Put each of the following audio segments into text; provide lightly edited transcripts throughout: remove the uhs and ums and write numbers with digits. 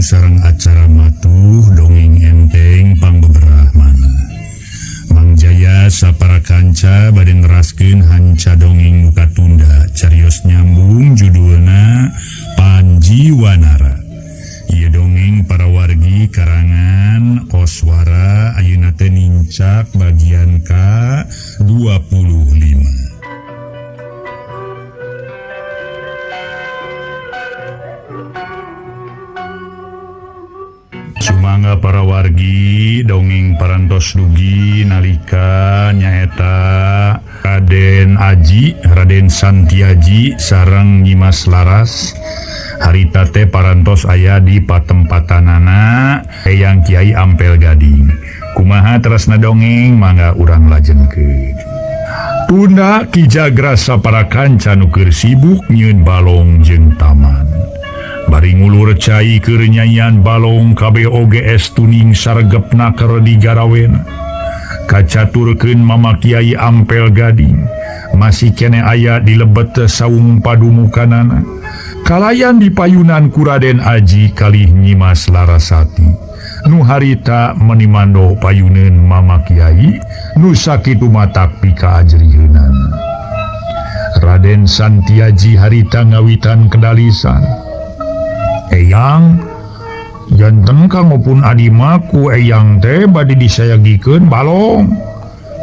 sareng acara matuh dongeng enteng pangbeberah mana. Mang Jaya sapara kanca bade neraskeun hanca dongeng nu katunda carios nyambung judulna Panji Wanara. Ieu dongeng para wargi karangan Koswara ayeuna teh nincak bagian ka 25. Sumangga para wargi dongeng parantos dugi nalika nyaeta Raden Aji, Raden Santiaji sareng Nyimas Laras harita teh parantos aya di patempatanana Eyang Kiai Ampel Gading. Kumaha terasna dongeng mangga urang lajengkeun. Tunda Ki Jagra sapara kanca nu keur sibuk nyieun balong jeung taman. Bari ngulur cai keur nyanyian balong kabeh oge es tuning saregepna keur digarawena. Kacaturkeun Mama Kiai Ampel Gading masih kene aya di lebet saung padumukanana. Kalayan dipayunan ku Raden Aji kalih Nyimas Larasati. Nu harita menimando payuneun Mama Kiai nu sakitu matak pikaajriheunana. Raden Santiaji harita ngawitan kedalisan. Eyang janten kanggo adimaku eyang teh bade disayagikeun balong.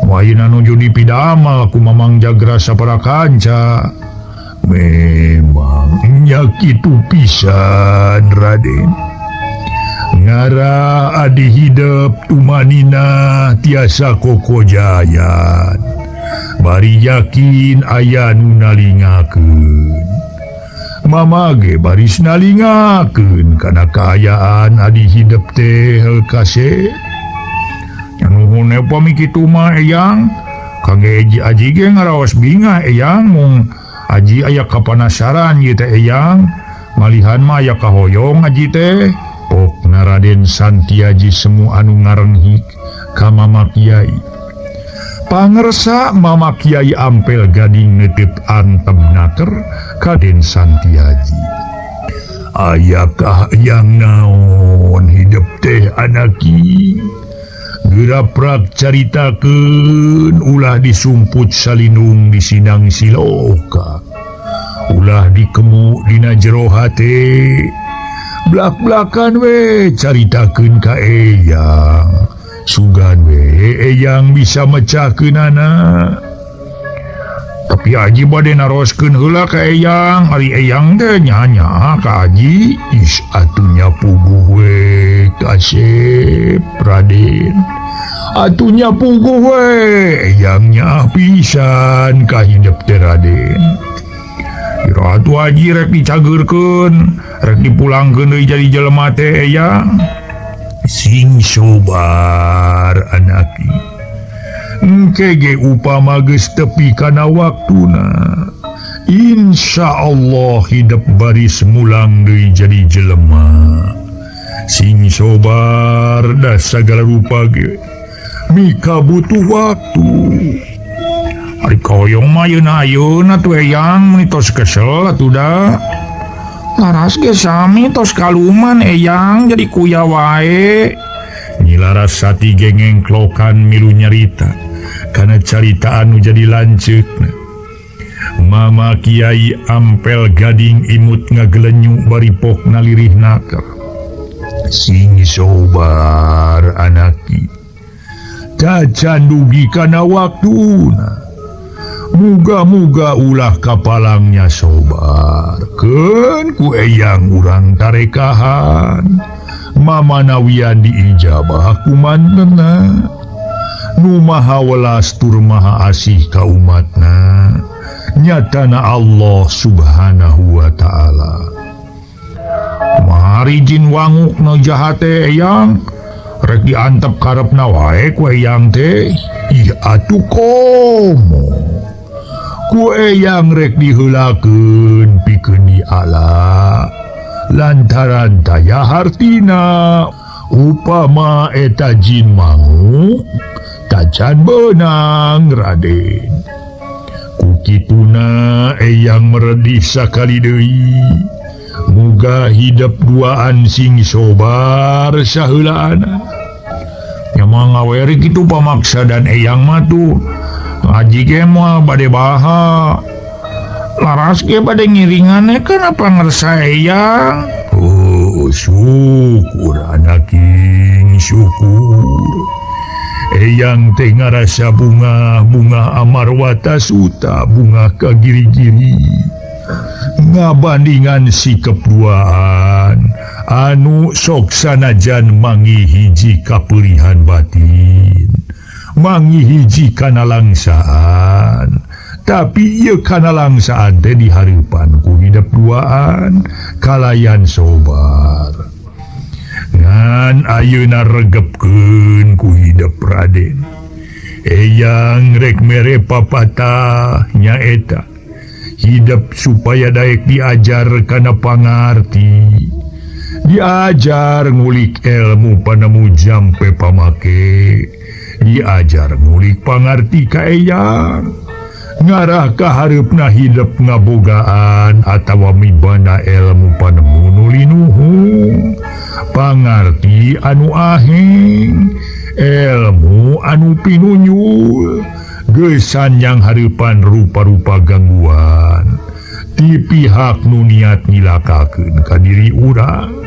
Ayeuna nuju dipidamel ku Mamang Jagra sapara kanca. Memang nya kitu pisan Raden. Ngara adi hidep tumanina tiasa kokojayan. Bari yakin aya nu nalingakeun. Mama ge baris nalingakeun kana kaayaan adi hidep teh kasep. Nuhun pami kitu mah eyang. Kangge aji ge ngaraos bingah eyang mung aji aya kapanasaran ieu teh eyang. Malihan mah aya kahoyong aji teh. Pokna Raden Santiaji semu anu ngarenghik ka Mama Kiai. Pangersa Mama Kiai Ampel Gading neuteup antep naker ka Raden Santiaji. Ayakah yang naon hidep teh anaki? Geuraprak caritakeun ulah disumput salinung di sidang siloka. Ulah dikemu dina jero hate. Blak-blakan we caritakeun ka eyang. Sugan we eyang bisa mecahkeunana. Tapi aji bade naroskeun heula ka eyang, ari eyang teh nya-nya ka aji. Is atunya puguh we kasep Raden. Atunya puguh we eyangnya pisan ka hidep teh Raden. Ira atuh aji rek dicageurkeun, rek dipulangkeun deui jadi jelema teh eyang. Sing sobar anaki. Engke ge upama geus tepi kana waktuna. Insya Allah hidep baris mulang deui jadi jelema. Sing sobar da sagala rupa ge mika butuh waktu. Ari kahoyong mah ayeuna ayeuna tuh eyang meuni tos kesel atuh da. Laras ge sami tos kaluman eyang jadi kuya wae. Nyi Larasati ge ngengklokan milu nyarita kana carita anu jadi lanceukna. Mama Kiai Ampel Gading imut ngagelenyu bari pokna lirih naker. Sing sobar anaki. Tacan dugi kana waktuna. Muga-muga ulah kapalangnya sobar. Keun ku eyang urang tarekahan. Mama nawian diijabah ku mantena. Nu maha welas tur maha asih ka umatna. Nyatana Allah subhanahu wa ta'ala. Mari jin wanguk nu jahat teh eyang. Rek diantep karepna wae ku eyang teh. Ih atuh komo. Ku eyang rek diheulakeun pikeun diala. Lantaran taya hartina upama eta jin mangu tacan beunang Raden. Ku kituna eyang meredih sakali deui. Muga hidep duaan sing sobar saheulaana. Nya mah ngaweri kitu pamaksa dan eyang mah tuh. Aji ge moal bade baha. Laras ge bade ngiringan kan apa ngersa eyang. Oh, syukur anaking syukur. Eyang teh ngarasa bunga-bunga amarwata suta bunga ka giri-giri. Ngabandingan sikep duaan anu sok sanajan mangi hiji kapeurihan batin, mangi hiji kanalangsaan. Tapi ieu kanalangsaan teh dihareupan ku hidep duaan kalayan sobar. Ngan ayeuna regepkeun ku hidep Raden. Eyang rek mere papatah nyaeta hidep supaya daek diajar kana pangarti, diajar ngulik ilmu panemu jampe pamake, diajar ngulik pangarti ka eyang. Ngarah ka hareupna hidep ngabogaan atawa mibana ilmu panemu nu linuhung, pangarti anu aheng, ilmu anu pinunyul, geusan yang hareupan rupa-rupa gangguan ti pihak nu niat nyilakakeun ka diri urang.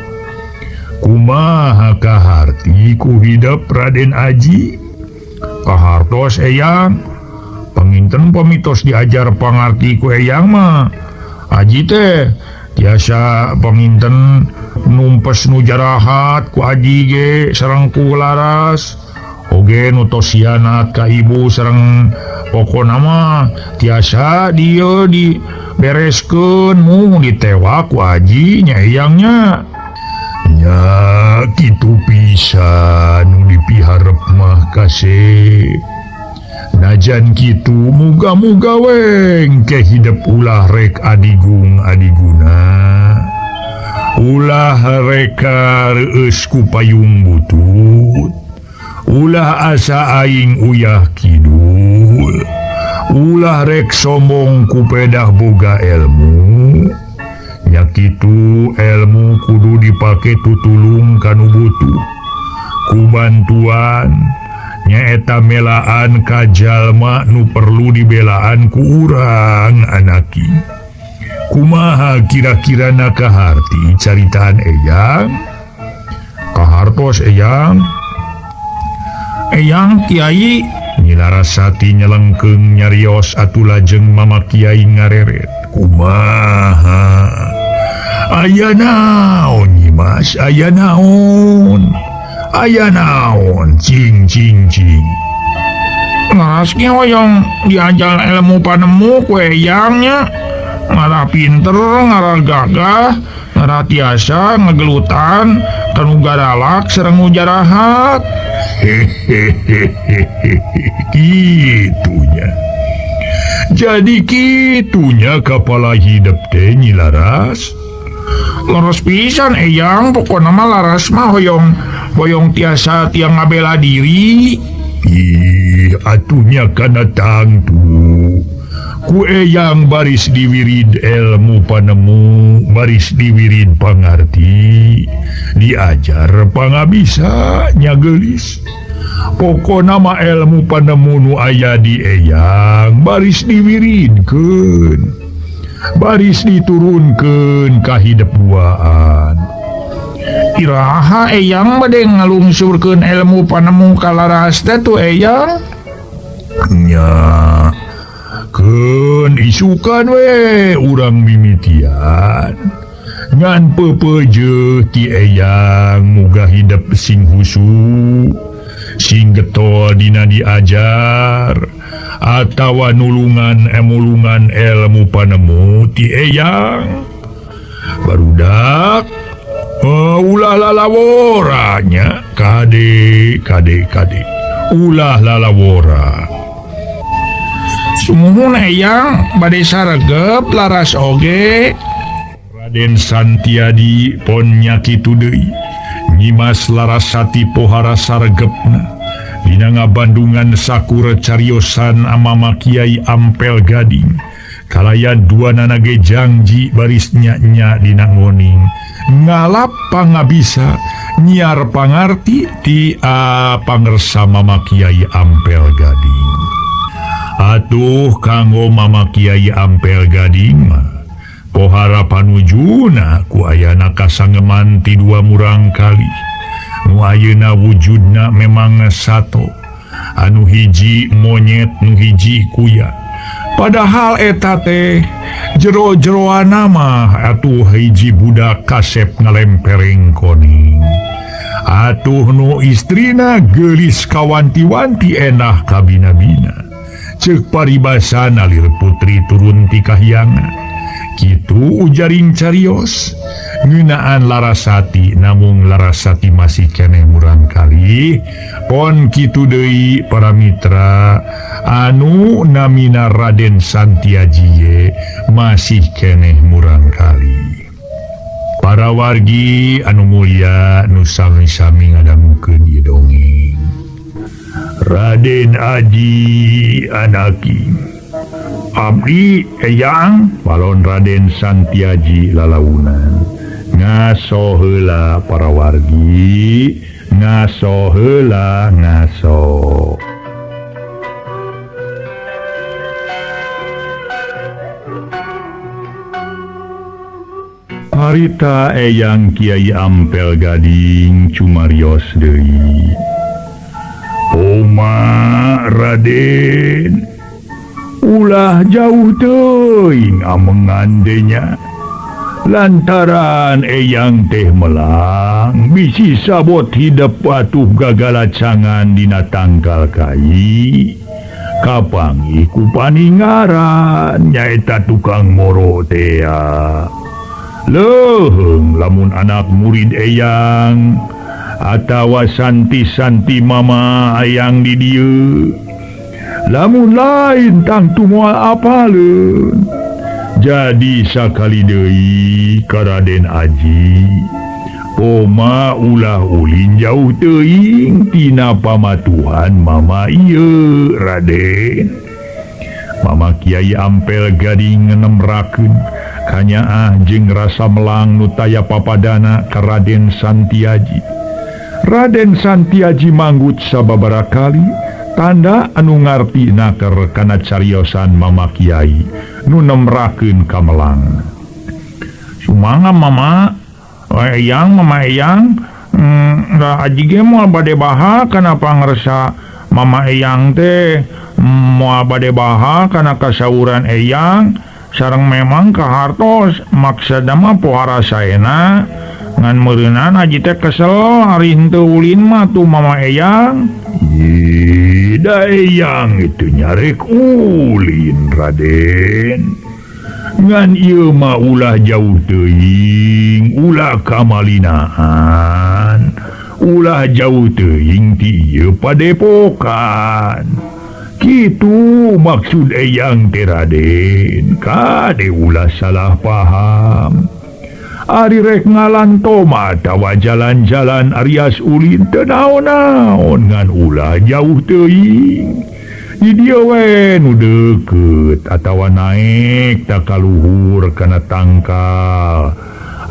Kumaha kaharti ku hidep Raden Aji? Kahartos eyang. Panginten pamitos diajar pangarti ku eyang mah Aji teh tiasa panginten numpes nu jarahat ku Aji ge sareng ku Laras oge nu tos hianat ka ibu sareng pokona mah tiasa dieu dibereskeun mung ditewak ku Aji nya eyangnya. Nya kitu pisan nu dipiharep mah kasep. Najan kitu muga-muga wengke hidep ulah rek adigung adiguna, ulah reka reueus ku payung butut, ulah asa aing uyah kidul, ulah rek sombong ku pedah boga ilmu. Nya kitu ilmu kudu dipake tutulung kanu butuh ku bantuan nyaeta melaan ka jalma nu perlu dibelaan ku urang anaki. Kumaha kira-kira na kaharti caritaan eyang? Kahartos eyang. Eyang kiai Nyi Larasati nyelengkeung nyarios atuh lajeng mama kiai ngareret. Kumaha? Aya naon Nyi Mas? Aya naon? Aya naon cing cing cing. Laras ge hoyong diajar ilmu panemu ku eyangnya. Ngarah pinter, ngarah gagah, ngarah tiasa ngegelutan kanu garalak sareng nu jarahat. Hehehehe kitunya. Jadi kitunya kapala hidep teh Nyi Laras. Laras pisan eyang, pokona mah Laras mah hoyong hoyong tiasa tiang ngabela diri. Ih, atunya kana tangtu. Ku eyang baris diwirid ilmu panemu, baris diwirid pangarti, diajar pangabisa nya geulis. Pokona mah ilmu panemu nu aya di eyang baris diwiridkeun, baris diturunkeun ka hidep duaan. Iraha eyang bade ngalungsurkeun ilmu panemu ka Laras teh tuh eyang? Nya keun isukan we urang mimitian. Ngan pepeje ti eyang muga hidep sing husu, sing getol dina diajar atawa nulungan emulungan ilmu panemu ti eyang. Barudak ulah lalawora nya kade kade kade ulah lalawora. Sumuhun eyang bade saregep Laras oge. Raden Santiadi pon nya kitu deui. Nyimas Larasati pohara saregepna dina ngabandungan sakura cariosan amama Kiai Ampel Gading. Kalayan dua nana ge jangji baris nya-nya dina ngoning ngalap pangabisa nyiar pangarti ti pangersa Mama Kiai Ampel Gading. Atuh kanggo Mama Kiai Ampel Gading mah pohara panujuna ku ayana kasangeman ti dua murang kali. Nu ayeuna wujudna memang sato, anu hiji monyet nu hiji kuya. Padahal eta teh jero-jeroana mah atuh hiji budak kasep ngalempereng koning. Atuh nu istrina geulis kawanti-wanti enah kabina-bina. Ceuk paribasa nalir putri turun ti kahyangan. Kitu ujaring carios ngeunaan Larasati, namung Larasati masih keneh murang kali. Pon kitu deui para mitra anu namina Raden Santiaji masih keneh murang kali. Para wargi anu mulia nu sami-sami ngadangukeun ieu dongeng. Raden Aji anaki abdi eyang balon Raden Santiaji lalaunan. Ngaso heula para wargi, ngaso heula ngaso. Harita eyang Kiai Ampel Gading cumarios deui. Oma Raden, ulah jauh teuing amengan denya. Lantaran eyang teh melang bisi sabot hidep atuh gagalacangan dina tangkal kai. Kapangi ku paningaran nyaeta tukang moro tea. Leuheung lamun anak murid eyang atawa santi-santi mama eyang di dieu. Lamun lain tangtu moal apaleun. Jadi sakali deui ka Raden Aji, poma ulah ulin jauh teuing tina pamatuhan mama ieu Raden. Mama Kiai Ampel Gading ngenemrakeun kanyaah jeung rasa melang nu taya papadana ka Raden Santiaji. Raden Santiaji manggut sababaraha kali tanda anu ngarti naker kana cariosan Mama Kiai nu nemrakeun ka melang. Sumangga mama, eyang mama eyang, da aji ge moal bade baha kana pangersa mama eyang teh, moal bade baha kana kasauran eyang, sareng memang kahartos maksudna mah pohara saena ngan meureunan aji teh kesel ari henteu ulin mah tuh mama eyang. Da eyang itu nyarek ulin Raden. Ngan ieu mah ulah jauh teuing, ulah kamalinaan, ulah jauh teuing ti ieu padepokan. Kitu maksud eyang teh Raden, kade ulah salah paham. Ari rek ngalanto mah atawa jalan-jalan arias ulin teu naon-naon ngan ulah jauh teuing. Di dieu we nu deukeut atawa naek ta kaluhur kana tangkal.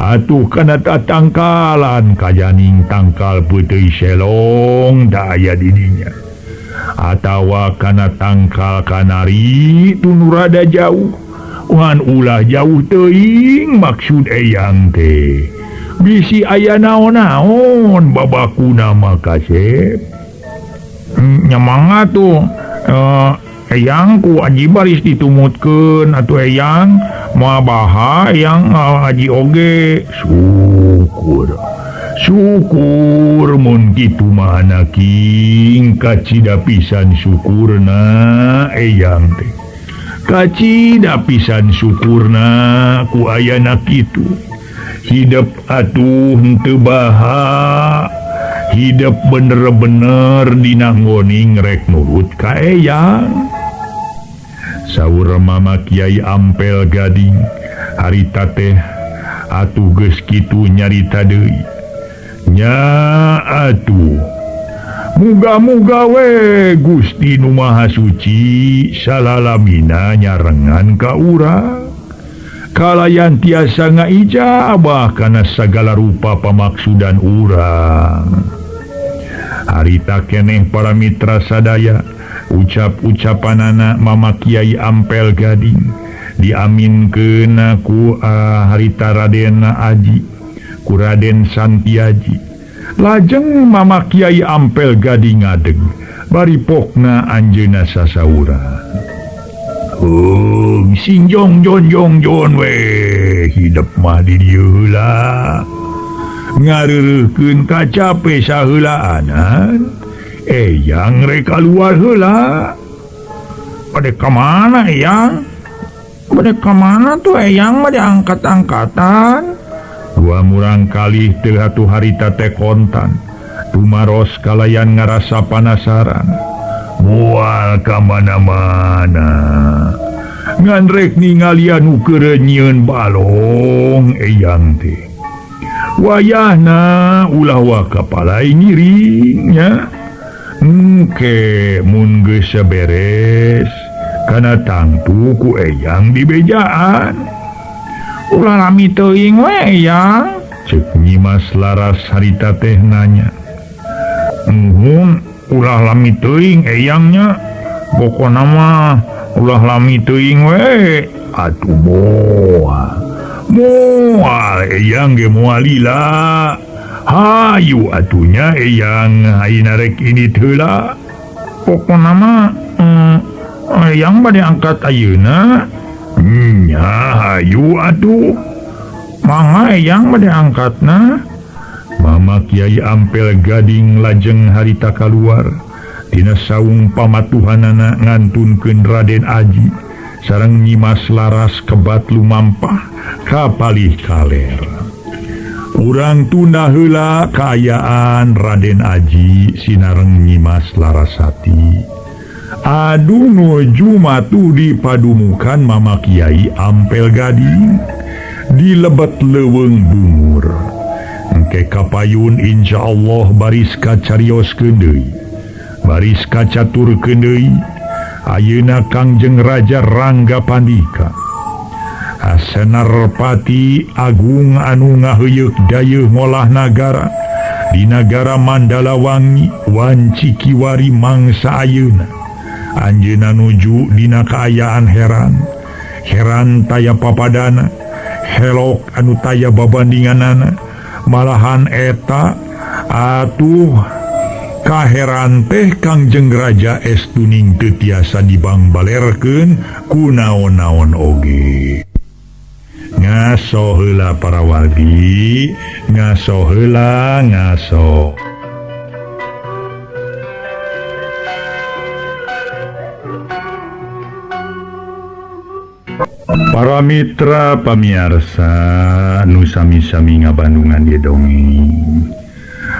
Atuh kana tatangkalan kajaning tangkal peuteuy selong da aya di dinya. Atawa kana tangkal kanari tu nu rada jauh. Ngan ulah jauh teuing maksud eyang teh. Bisi aya naon-naon babakuna mah kasep. Nyamanga tuh eyang ku aji baris ditumutkeun atuh eyang moal baha eyang aji oge. Syukur. Syukur mun kitu mah anaking kacida pisan syukurna eyang teh. Kacida pisan syukurna ku ayana kitu. Hidep atuh henteu baha, hidep bener-bener dina ngoning rek nurut ka eyang. Saur Mama Kiai Ampel Gading harita teh atuh geus kitu nyarita deui. Nya atuh Muga-muga we Gusti Nu Maha Suci salalamina nyarengan ka urang. Kalayan tiasa ngaijabah kana sagala rupa pamaksudan urang. Harita keneh para mitra sadaya, ucap-ucapanana Mama Kiai Ampel Gading diaminkeun ku harita Raden Aji ku Raden Santiaji. Lajeng Mama Kiai Ampel Gading ngadeg bari pokna anjeunna sasauran. Hung sinjong jon jong jon we hidep mah di dieu heula. Ngareureurkeun kacape saheulaanan eyang rek kaluar heula. Bade ka mana eyang? Bade ka mana tuh eyang mah diangkat-angkatan? Dua murang kalih teu atuh harita teh kontan. Tumaros kalayan ngarasa panasaran. Moal ka mana-mana. Ngan rek ningalian nu keur nyieun balong eyang teh. Wayahna ulah waka palai ngiring nya. Engke mun geus beres kana tangtu ku eyang dibejaan. Ulah lami teuing we eyang, ceuk Nyimas Laras harita teh nanya. Nuhun, ulah lami teuing eyangnya. Pokona mah ulah lami teuing we. Atuh moal. Moal eyang ge moal lila. Hayu atunya eyang ayeuna rek indit heula. Pokona mah eyang bade angkat ayeuna. Nya hayu atuh. Mangga eyang bade angkatna. Mama Kiai Ampel Gading lajeng harita kaluar tina saung pamatuhanana ngantunkeun Raden Aji sareng Nyimas Laras kebat lumampah ka palih kaler. Urang tunda heula kaayaan Raden Aji sinareng Nyimas Larasati. Aduh nuju matu di padumukan Mama Kiai Ampel Gading di lebet leuweung bungur. Engke kapayun insyaallah baris kacarioskeun deui. Baris kacaturkeun deui. Ayeuna Kangjeng Raja Rangga Pandika. Senarpati Agung anu ngaheuyeuk dayeuh ngolah nagara di nagara Mandalawangi wanci kiwari mangsa ayeuna. Anjeunna nuju dina kaayaan heran. Heran taya papadana, helok anu taya babandinganana. Malahan eta atuh kaheran teh Kangjeng Raja estuning teu tiasa dibangbalerkeun ku naon-naon oge. Ngaso heula para wargi, ngaso heula ngaso. Para mitra pamiarsa nu sami-sami ngabandungan ieu dongeng.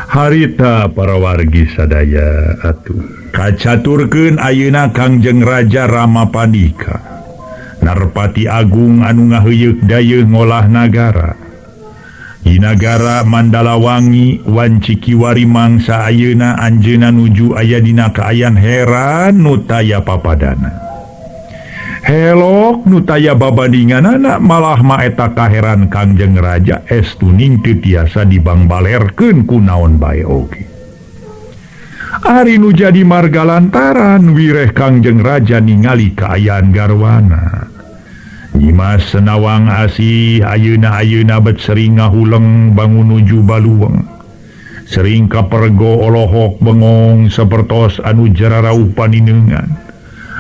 Harita para wargi sadaya atuh. Kacaturkeun ayeuna Kangjeng Raja Rama Pandika. Narpati Agung anu ngaheuyeuk dayeuh ngolah nagara. Di nagara Mandalawangi wanci kiwari mangsa ayeuna anjeunna nuju aya dina kaayaan heran nu taya papadana. Helok nu taya babandinganana malah ma eta kaheran Kangjeng Raja estuning teu tiasa dibangbalerkeun ku naon bae oge. Ari nu jadi marga lantaran wireh Kangjeng Raja ningali kaayaan garwana. Nyimas Senawang Asih ayeuna-ayeuna bet sering ngahuleng bangun nuju baluweng. Sering kapergo olohok bengong sapertos anu jararauh paninengan.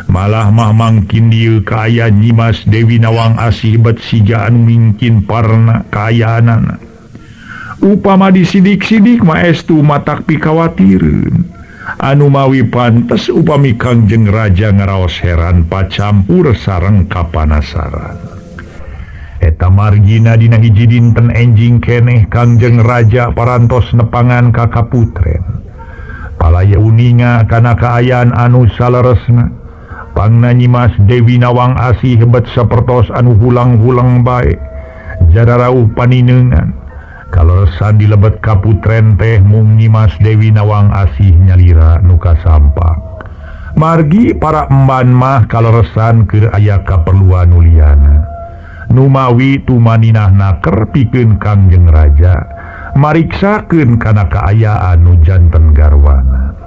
Malah mah mangkin dieu kaayaan Nyimas Dewi Nawang Asih bet siga anu mingkin parna kaayaanana. Upama disidik-sidik mah estu matak pikawatireun. Anu mawi pantes upami Kangjeng Raja ngaraos heran pacampur sareng kapanasaran. Eta margina dina hiji dinten enjing keneh Kangjeng Raja parantos nepangan ka kaputren. Palaya uninga kana kaayaan anu saleresna. Pangna Nyimas Dewi Nawang Asih bet sapertos anu hulang-hulang bae. Jararauh paninengan. Kaleresan di lebet kaputren teh mung Nyimas Dewi Nawang Asih nyalira nu kasampak. Margi para emban mah kaleresan keur aya kaperluan nu liyana. Numawi tumaninah naker pikeun Kangjeng Raja mariksakeun kana kaayaan nu janten garwana.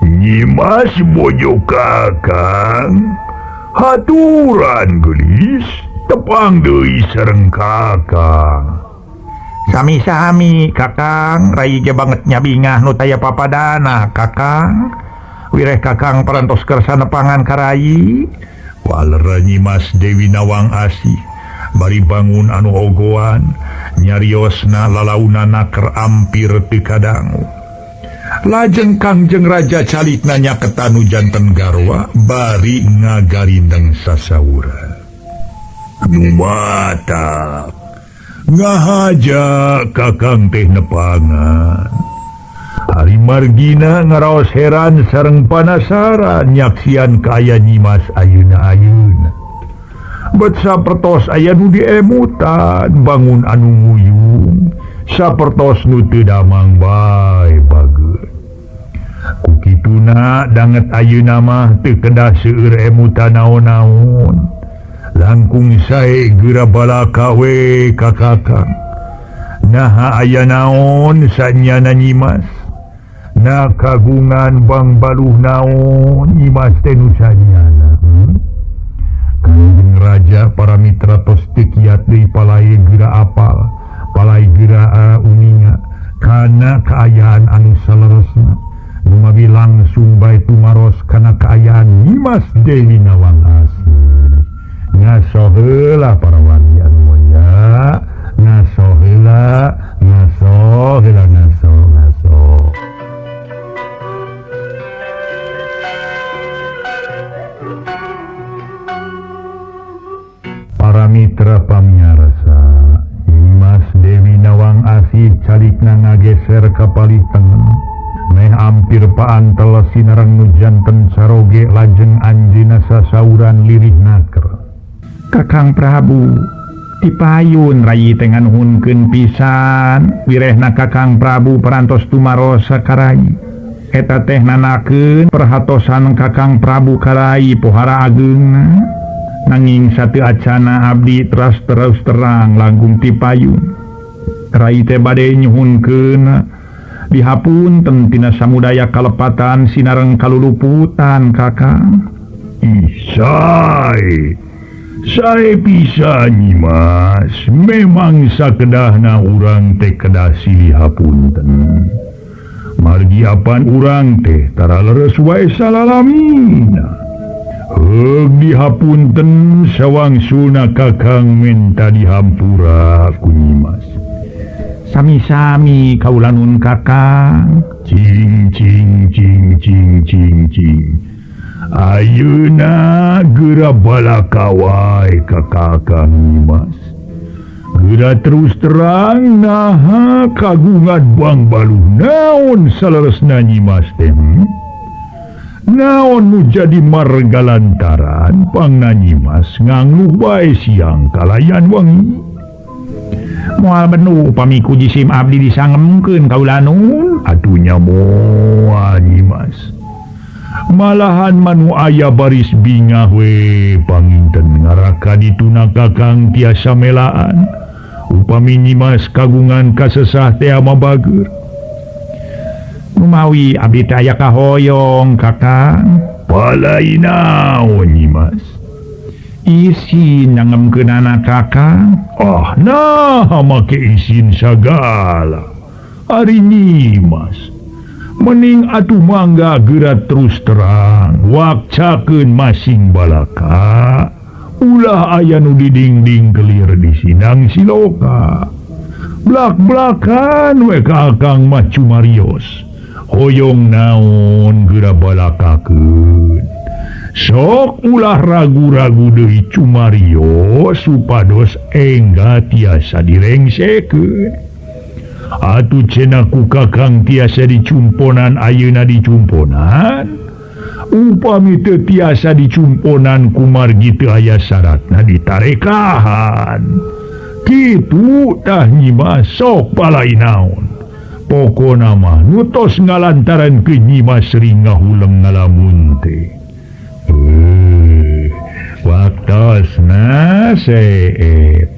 Nyimas bojo Kakang, haturan geulis tepang deui sareng Kakang. Sami-sami Kakang, rai ge banget nya bingah nu taya papadana Kakang. Wireh Kakang parantos kersa nepangan ka rai. Walera Nyimas Dewi Nawang Asih bari bangun anu ogoan, nyariosna lalauna naker ampir teu kadangu. Lajeng Kangjeng Raja calikna nyaketan nu janten garwa bari ngagarindeng sasawuran. Nu matak ngahaja Kakang teh nepangan. Ari margina ngaraos heran sareng panasaran nyaksian kaaya Nyimas ayeuna-ayeuna. Bet sapertos aya nu diemutan bangun anu nguyung, sapertos nu teu damang bae bageut. Ku kituna danget ayeuna mah teu kedah seueur emutan naon-naon. Langkung sae geura balaka we ka Kakang. Naha aya naon sanyana Nyimas? Na kagungan bang baluh naon Nyimas teh nu sanyana? Kangjeng Raja para mitra tos teu kiat deui palai geura apal, palai geura uninga kana kaayaan anu saleresna. Numawi langsung bae tumaros kana kaayaan Nyimas Dewi Nawang Asih. Ngaso heula para wargi anu mulia, ngaso heula, ngaso heula, ngaso, ngaso. Para mitra pamiarsa, Nyimas Dewi Nawang Asih calikna ngageser ka palih tengen. Meh ampir paantel sinareng nu janten saroge lajeng anjeunna sasauran lirih naker. Kakang Prabu dipayun rayi teh nganuhunkeun pisan wirehna Kakang Prabu parantos tumaros ka rai. Eta teh nanakeun perhatosan Kakang Prabu ka rai pohara ageungna. Nanging sateu acana abdi teras terus terang langkung tipayun. Rai teh bade nyuhunkeun dihapunten tina samudaya kalepatan sinareng kaluluputan Kakang. Isai sae pisan Nyimas, memang sakedahna urang teh kedah silih hapunten. Margi apan urang teh tara leres wae salalamina. Heug dihapunten sawangsulna Kakang menta dihampura ku Nyimas. Sami-sami kaula nun Kakang. Cing cing cing cing cing cing. Ayeuna geura balaka wae ka Kakang Nyimas. Geura terus terang naha kagungan bang baluh naon saleresna Nyimas teh? Naon nu jadi marga lantaran pangna Nyimas ngangluh wae siang kalayan wengi. Moal benu upami ku jisim abdi disangemkeun kaula nun. Atuh nya moal Nyimas. Malahan manu aya baris bingah we panginten ngaraka dituna Kakang tiasa melaan. Upami Nyimas kagungan kasesah teh ama bager. Numawi abdi teh aya kahoyong Kakang. Palai naon Nyimas? Isin nangemkeunana Kakang. Ah nah make isin sagala. Ari Nyimas mening atuh mangga geura terus terang wakcakeun masing balaka. Ulah aya nu didingding kelir di sindang siloka. Blak-blakan we ka Akang mah cumarios. Hoyong naon geura balakakeun. Sok ulah ragu-ragu deui cumarios supados engga tiasa direngsekeun. Atuh cenah ku Kakang tiasa dicumponan ayeuna dicumponan. Upami teu tiasa dicumponan kumargi teu aya syaratna ditarekahan. Kitu tah Nyimas sok palai naon. Pokona mah nutos ngalantaran ke Nyimas sering ngahuleng ngalamun teh. Waktosna seep.